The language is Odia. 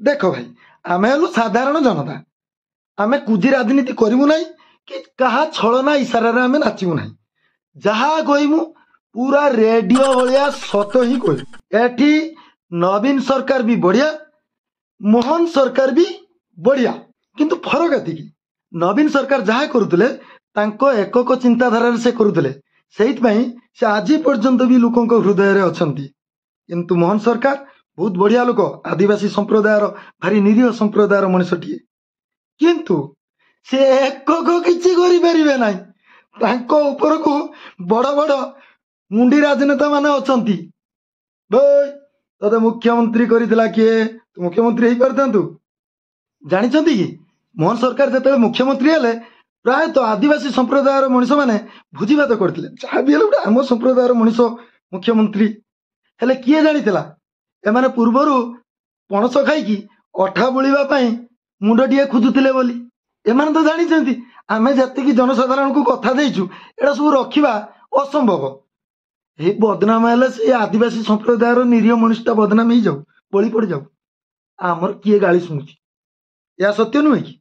ଦେଖ ଭାଇ, ଆମେ ହେଲୁ ସାଧାରଣ ଜନତା। ଆମେ କୁଜି ରାଜନୀତି କରିବୁ ନାହିଁ କି କାହା ଛଳନା ଇସାରାରେ ଆମେ ନାଚିବୁ ନାହିଁ। ଯାହା କହିମୁ ପୁରା ରେଡିଓ ଭଳିଆ ସତ ହିଁ କହିବୁ। ଏଠି ନବୀନ ସରକାର ବି ବଢିଆ, ମୋହନ ସରକାର ବି ବଢିଆ, କିନ୍ତୁ ଫରକ ଏତିକି, ନବୀନ ସରକାର ଯାହା କରୁଥିଲେ ତାଙ୍କ ଏକକ ଚିନ୍ତାଧାରାରେ ସେ କରୁଥିଲେ, ସେଇଥିପାଇଁ ସେ ଆଜି ପର୍ଯ୍ୟନ୍ତ ବି ଲୋକଙ୍କ ହୃଦୟରେ ଅଛନ୍ତି। କିନ୍ତୁ ମୋହନ ସରକାର ବହୁତ ବଢିଆ ଲୋକ, ଆଦିବାସୀ ସମ୍ପ୍ରଦାୟର ଭାରି ନିରୀହ ସମ୍ପ୍ରଦାୟର ମଣିଷଟିଏ, କିନ୍ତୁ ସେ ଏକକ କିଛି କରିପାରିବେ ନାହିଁ। ତାଙ୍କ ଉପରକୁ ବଡ ବଡ ମୁଣ୍ଡି ରାଜନେତା ମାନେ ଅଛନ୍ତି। ତତେ ମୁଖ୍ୟମନ୍ତ୍ରୀ କରିଥିଲା କିଏ? ତୁ ମୁଖ୍ୟମନ୍ତ୍ରୀ ହେଇପାରିଥାନ୍ତୁ। ଜାଣିଛନ୍ତି କି, ମୋହନ ସରକାର ଯେତେବେଳେ ମୁଖ୍ୟମନ୍ତ୍ରୀ ହେଲେ ପ୍ରାୟତଃ ଆଦିବାସୀ ସମ୍ପ୍ରଦାୟର ମଣିଷମାନେ ଭୋଜିଭାତ କରିଥିଲେ। ଯାହା ବି ହେଲେ ଗୋଟେ ଆମ ସମ୍ପ୍ରଦାୟର ମଣିଷ ମୁଖ୍ୟମନ୍ତ୍ରୀ ହେଲେ। କିଏ ଜାଣିଥିଲା ଏମାନେ ପୂର୍ବରୁ ପଣସ ଖାଇକି ଅଠା ବୋଳିବା ପାଇଁ ମୁଣ୍ଡଟିଏ ଖୋଜୁଥିଲେ ବୋଲି? ଏମାନେ ତ ଜାଣିଛନ୍ତି ଆମେ ଯେତିକି ଜନସାଧାରଣଙ୍କୁ କଥା ଦେଇଛୁ ଏଇଟା ସବୁ ରଖିବା ଅସମ୍ଭବ। ଏଇ ବଦନାମ ହେଲେ ସେ ଆଦିବାସୀ ସମ୍ପ୍ରଦାୟର ନିରୀହ ମଣିଷଟା ବଦନାମ ହେଇଯାଉ, ବଳି ପଡ଼ିଯାଉ, ଆମର କିଏ ଗାଳି ଶୁଣୁଛି? ଏହା ସତ୍ୟ ନୁହେଁ କି?